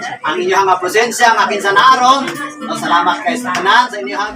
Ang inyong nga presensya nga kinsa naaron. No, salamat kay sa tanan sa inyong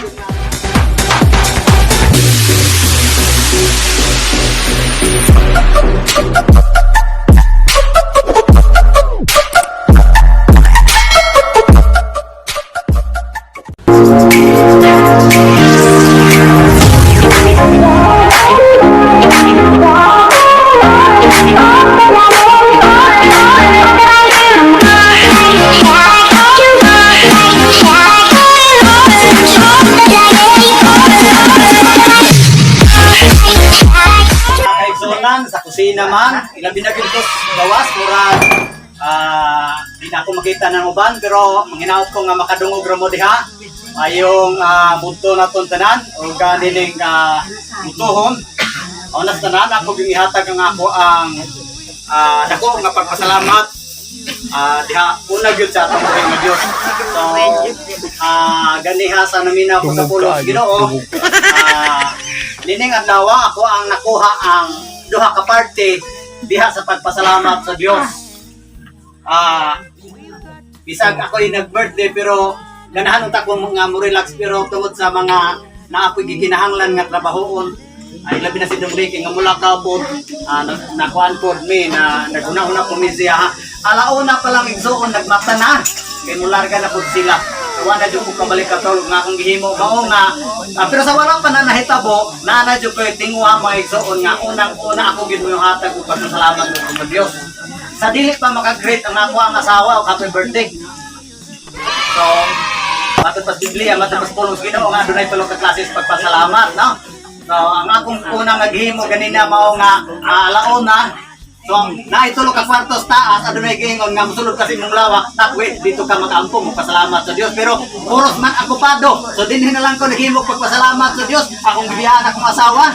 kaigsunan sa kusina man, ilabi na gyud ko sa gawas, murag di na ako makita ng uban, pero manghinaot ko nga makadungog ra mo diha ayong mudto na tong tanan o ganining mutuhon. O nas tanan ako gihatag ang ako ang dako nga pagpasalamat diha una gyud sa atong buhi nga Dios. So ganiha sa naminaw ko sa pulong sa Ginoo. Nining adlaw ako ang nakuha ang duha ka parte diha sa pagpasalamat sa Dios. Bisag ako'y nag-birthday, pero ganahan unta ko nga mo relax, pero tungod sa mga naakoy gikinahanglan nga trabahoon ay labi na si Dong Ricky nga mula ka po nakuan po mi na naguna-una po mi siya ha. Alauna pa lang, igsuon, nagmata na kay mularga na po sila. So, wala jud ko kabalik katulog nga akong gihimo mao nga pero sa wala pa na nahitabo na na jud ko'y tinguha, mga igsuon, nga unang-una ako gid mo yung hatag og pagpasalamat ko sa Dios sa dili pa makagreet ang ako ang asawa og happy birthday. So, matod pas Biblia, matod pas pulong sa Ginoo nga adunay tulo ka klase sa pagpasalamat, no? So, ang akong unang naghimo ganina mao nga alauna. So, naay tulo ka kwarto sa taas, adunay giingon nga mosulod kasi imong lawak, takwe dito ka magampo mo pasalamat sa Dios. Pero puros man akupado. So dinhi na lang ko naghimo pagpasalamat sa Dios. Akong gibiyaan akong asawa.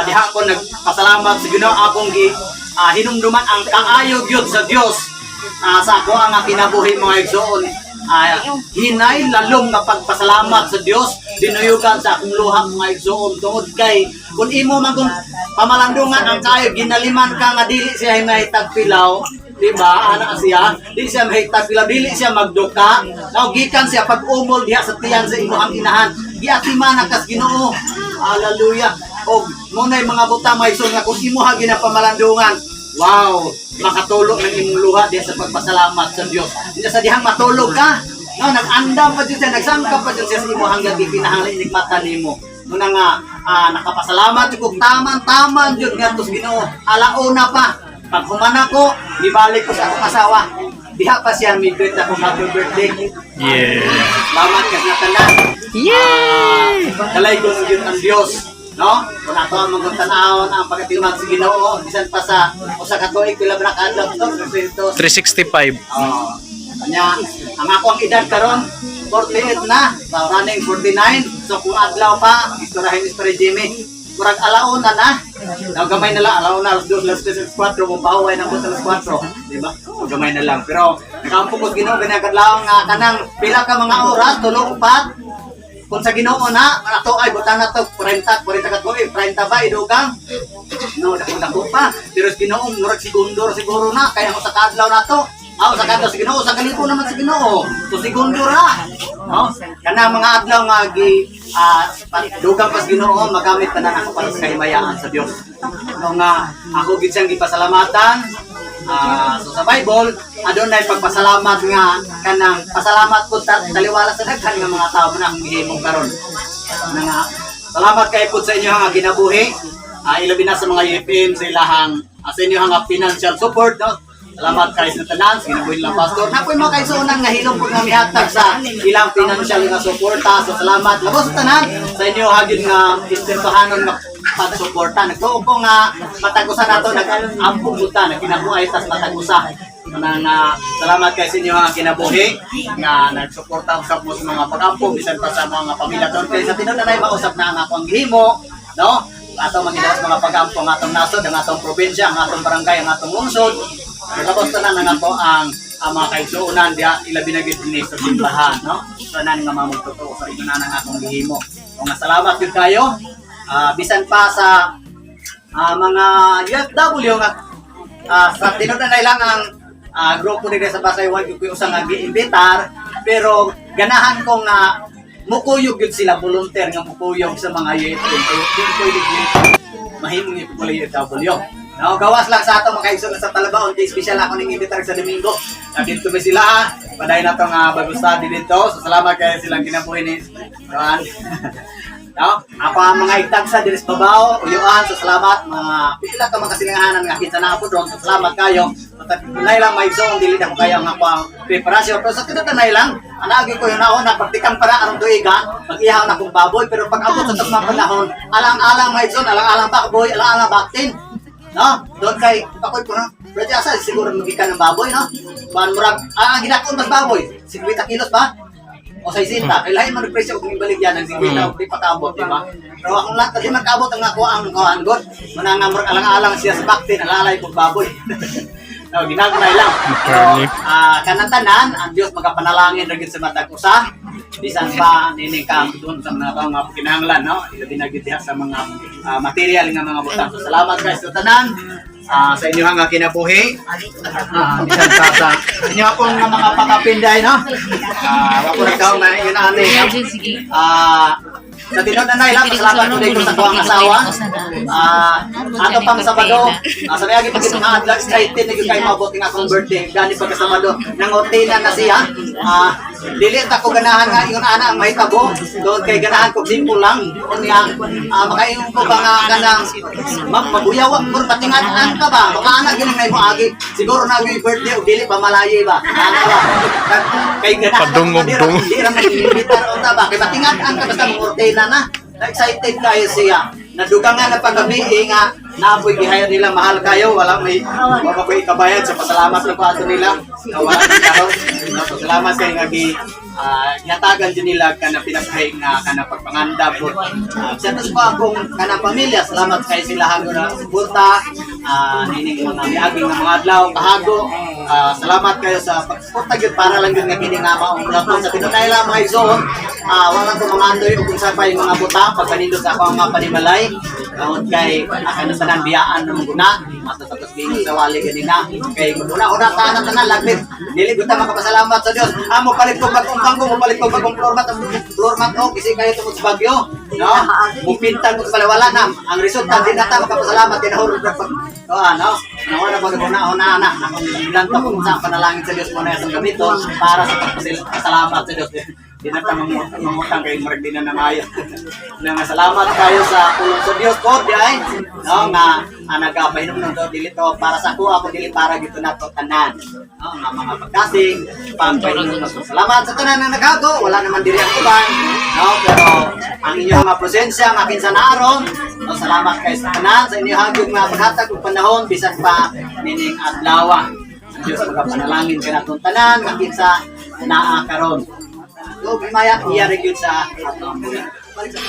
Diha ako nagpasalamat sa Ginoo, akong gi hinumduman ang kaayo gyud sa Dios sa ako ang kinabuhi, mga igsoon. Hinay lalom nga pagpasalamat sa Dios dinuyugan sa akong luha, mga igsoon, tungod kay kung imo man kung pamalandungan ang kaayo, ginaliman ka nga dili siya mahitag pilaw, di ba? Ana siya, dili siya mahitag pilaw, dili siya magduka. Now, gikan siya pag umol diha sa tiyan sa imong inahan. Giatiman na kas Ginoo. Hallelujah. Og munay mga buta may nga kung imuha ginapamalandungan, wow, makatulog ng imong luha diha sa pagpasalamat sa Dios. Diha sa dihang matulog ka, no, nag-andam pa jud siya, nagsangkap pa jud siya sa imo hanggang gikinahanglan inigmata nimo. Muna nga nakapasalamat jud kog taman-taman jud ngadto sa Ginoo. Alauna pa. Pag humana ko, nibalik ko sa akong asawa. Diha pa siya mi-greet ako happy birthday. Yeah. Salamat kas na tanan. Yay! Dalay ko ng ang Dios, no? Kung ato ang mga tan-awon ang pagkatiman sa Ginoo, bisan pa sa usa ka tuig, pila ba ka adlaw to? 300. 365. Oh. Kanya, ang ako ang edad karon 48 na, so running 49. So kung adlaw pa, isturahin is Pare Jimmy. Murag alauna na. Now, gamay na lang, alauna, alas 2, alas 3, alas 4, kung pahuway ng alas 4. Di ba? So, gamay na lang. Pero, nakaampo ko sa Ginoo, ganyan kadlaw nga kanang pila ka mga oras, tulo, upat, kung sa Ginoo na, ato ay butang na to 40, 40 ka tuig, 30 ba idugang? No, dako dako pa. Pero sa Ginoo murag segundo ra siguro na kaya ako sa kadlaw na to. Ako sa kadlaw sa Ginoo, sa kalibo naman sa Ginoo. So segundo ra. No? Kanang mga adlaw nga gi dugang pas Ginoo magamit tanan ako para sa kahimayaan sa Dios. No nga ako gid siyang gipasalamatan. So sa Bible, adunay pagpasalamat nga kanang pasalamat ko taliwala sa daghan nga mga tao na akong gihimong karon. Na nga salamat kay pud sa inyo nga ginabuhi. Ilabi na sa mga UFM sa ilahang sa inyo nga financial support, no? Salamat kay sa tanan, sa ginabuhi lang pastor. Napoy mga kaigsuonan nga hilom pud nga mihatag sa ilang financial nga suporta. So salamat labos sa tanan sa inyo hagid nga ispertohanon nga pagsuporta. Nagtuo ko nga matag usa nato nag-ampo buta nagkinabuhi tas matag usa. Nga nga salamat kay sa inyo nga kinabuhi nga nagsuporta usab mo sa mga pag-ampo bisan pa sa mga pamilya ton kay sa tinuod na mausap na ang akong gihimo, no, ato mangidawas mga pag-ampo ang atong nasod, ang atong probinsya, ang atong barangay, ang atong lungsod. Labos tanan ang ato ang mga kaigsuonan diha ilabi na gid dinhi sa simbahan, no? Tanan nga mga magtotoo sa inyo na ang akong gihimo. O nga salamat gyud kayo. Bisan pa sa mga UFW nga sa tinuod na lang ang grupo diri sa Pasay, wa gyud ko'y usa nga giimbitar, pero ganahan ko nga mukuyog gyud sila, volunteer nga mukuyog sa mga UFW. Kay di ko gyud mahimong ipupulay UFW. No, gawas lang sa ato mga kaigsoon sa Talabaon, di espesyal ako ning imbitar sa Domingo. Nandito ba sila ha? Paday na tong Bible study dito. So salamat kayo silang kinabuhi ni Juan. No? Ako ang mga igtagsa diri sa Babao, uyuan, so salamat mga pila ka mga kasilingahanan nga kinsa na ako doon. So salamat kayo. Tunay lang maigsoon, dili na ko kayo ang ako ang preparasyon. Pero sa tinutanay lang, anagi ko yun ako na pagtikang para arong tuiga, mag-ihaw na kong baboy. Pero pag abot sa tugmang panahon, alang-alang maigsoon, alang-alang baboy, alang-alang baktin. No? Doon kay pakoy ko no. Pwede asa siguro magikan ng baboy, no? Kuan murag ang ginakon mas baboy, 50 kilos ba? O 60. Kay lahi man ang presyo kung ibalik yan ang 50 og di pa kaabot, di ba? Pero akong lahat di man kaabot ang ako ang kuan god. Muna nga murag alang-alang siya sa baktin, alalay kog baboy. No, ginagmay lang. Pero kanang tanan, ang Dios magapanalangin ra gyud sa matag usa. Bisan pa nining ka doon sa mga tawo nga kinahanglan, no? Ilabi na gyud diha sa mga material nga mga butang. So, salamat guys sa tanan. Sa inyo nga kinabuhi. Bisan pa sa inyo akong nga mga pakapinday, no? Wa ko nagdaw na yun ani, no? Sa tinuod na lang, pasalamat ko dito sa kuwang asawa. Ato pang Sabado, sa mayagi pag itong adlaw, excited na gyud kayo maabot ng akong birthday. Gani pagka Sabado, nangotina na siya. Dili ta ko ganahan nga ingon ana ang mahitabo. Doon kay ganahan ko simple lang. Unya, makaingon ko ba nga kanang ma'am mabuyaw mur patingat-an ka ba? Baka ana gyud ang mo agi. Siguro na gyud birthday og dili pa malayo ba. Ana ba? Kay ganahan ko nga di ra Padungog-dungog. di ra mag-imbitar unta ba? Kay patingat-an ka basta mangortina na. Na-excited kayo siya. Nadugang nga na paggabi eh, nga naapoy gihayar nila mahal kayo, wala may wala ko ikabayad sa pasalamat lang ko ato nila na wala may karon. No, so, salamat kay nga gi gihatagan jud nila kana pinakahay nga kana pagpanganda po. Sa po akong kanang pamilya, salamat kay sila hango na suporta nining mga miaging nga mga adlaw kahago. Salamat kayo sa pagsuporta gyud para lang gyud nga kini nga maong raton sa pinunay lang mga igsoon. Wala ko mga andoy ug kung sa pa yung mga butang pagpanindot sa ako nga panimalay. Tungod kay akan sa tanan biyaan ng guna mata sa gingon sa wali ganina kay una una ta na tanan lagmit dili gud ta makapasalamat sa Dios. Mo palit ko bagong bangko, mo palit ko bagong floor mat, floor mat o kasi kayo tungod sa bagyo, no? Mo pintan ko sa wala na ang resulta, di na ta makapasalamat tinahurot na pag no ano na wala ko na una na akong bilang ta kung sa panalangin sa Dios mo na itong gamiton para sa pagpasalamat sa Dios. Di na ta mangutang kay murag di na namayo na nga salamat kayo sa pulong sa Dios ko di ay no nga nagapahinom nung to dili to para sa ako ako dili para gito na to tanan, no, nga mga pagkasing pagpahinom. So, salamat sa tanan na naghago, wala naman diri ang uban, no, pero ang inyong mga presensya nga kinsa naaron, no, salamat kayo sa tanan sa inyong hagyog mga paghatag ug panahon bisan pa nining adlaw. Ang Diyos magapanalangin kanatong tanan nga kinsa naa karon. So, maya iya rin yun sa atong buhay. Balik sa